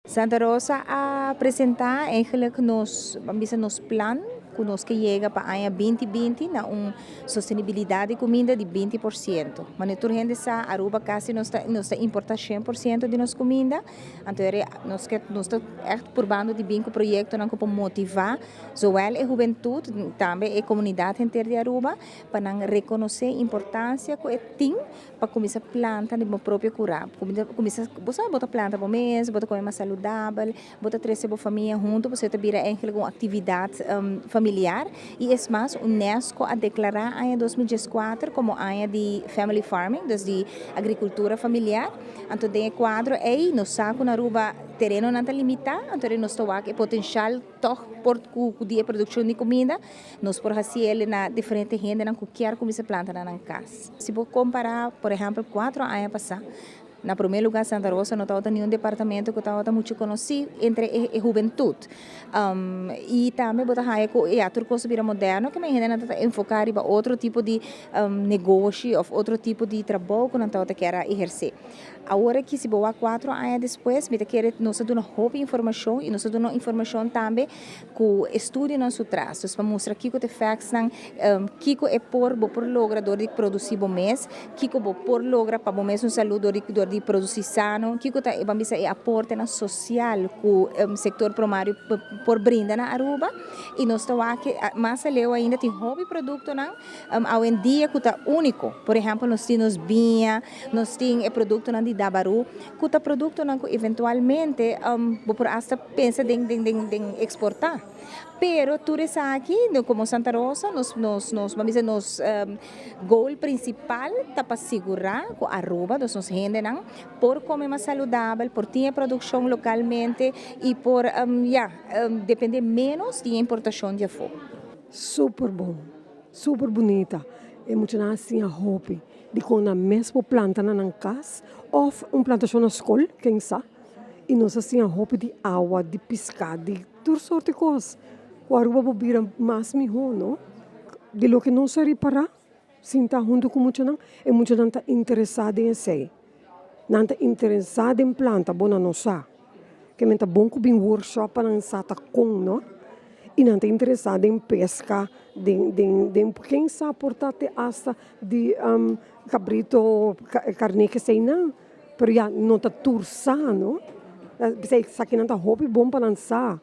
Santa Rosa a presenta eigenlijk nos, ban bisa nos plan ku nos ke yega pa aña 2020 na un sostenibilidad di kuminda di 20%. Manera tur hende sa, Aruba kasi nos ta importa 100% di nos kuminda. Anto nos ke nos ta echt purbando di bin ku proyektonan ku por motiva zowel e hubentud tambe e komunidat henter di Aruba pa nan rekonosé importansia ku e tin pa kuminsá planta di bo propio kurá. Kuminsá, bo sa bo ta planta bo mes, bo ta kome mas saludabel, bo ta trese bo famia huntu, pasobra ta bira eigenlijk un aktividat familiar. I es mas, UNESCO a deklará aña 2014 komo aña di family farming, dus di agrikultura familiar. Anto den e kuadro ei nos sa ku na Aruba terenonan ta limitá, anto nos ta wak e potenshal tòg por ku di e produkshon di kuminda. Nos por hasi el na diferente hendenan ku kier kuminsá planta na nan kas. Si bo kompará, por ehèmpel, 4 aña pasá, na promé lugá Santa Rosa no tabata ningun departamento ku tabata muchu konosí entre e hubentut. I tambe bo ta haña ku ya tur kos a bira moderno ku hendenan ta enfoká riba otro tipo di negoshi òf otro tipo di trabou ku nan tabata kier a ehersé. Awor aki si bo wak 4 aña despues, mi ta kere nos a duna hopi informashon i nos a duna informashon tambe ku estudionan su tras. Dus pa mustra kiko ta e factsnan, kiko e por bo por logra dor di produsí bo mes, kiko bo por logra pa bo mes un salú dor di produsí sano, kiko ta, ban bisa, e aportenan sosial ku sektor primario por brinda na Aruba. I nos ta wak mas aleu ainda tin hopi produktonan awendia ku ta úniko. Por ehèmpel, nos tin nos biña, nos tin e produktonan di Dabaru, ku ta produktonan ku eventualmente bo por hasta pensa den eksportá. Pero tur esaki, komo Santa Rosa, nos, ban bisa, nos goal prinsipal ta pa sigurá ku Aruba, dus nos hendenan, por kome mas saludabel, por tin produkshon lokalmente i por ya, dependé ménos di importashon di afó. Super bon, super bunita. E muchanan a siña hopi. Di kon nan mes por planta na nan kas òf un plantashon na skol, ken sa. I nos a siña hopi di awa, di piská, di tur sorto di kos. Ku Aruba por bira mas mihó, no? Di loke nos a ripará, sinta huntu ku muchanan, e muchanan ta interesá den esei. Nan ta interesá den planta, bo nan no sa. Ke men ta bon ku bin workshop pa nan sa ta kon, no? I nan ta interesá den peska, den ken sa por ta te hasta di kabrito, karné keseinan. Pero ya no ta tur sa, no? P'esei esakinan ta hopi bon pa nan sa.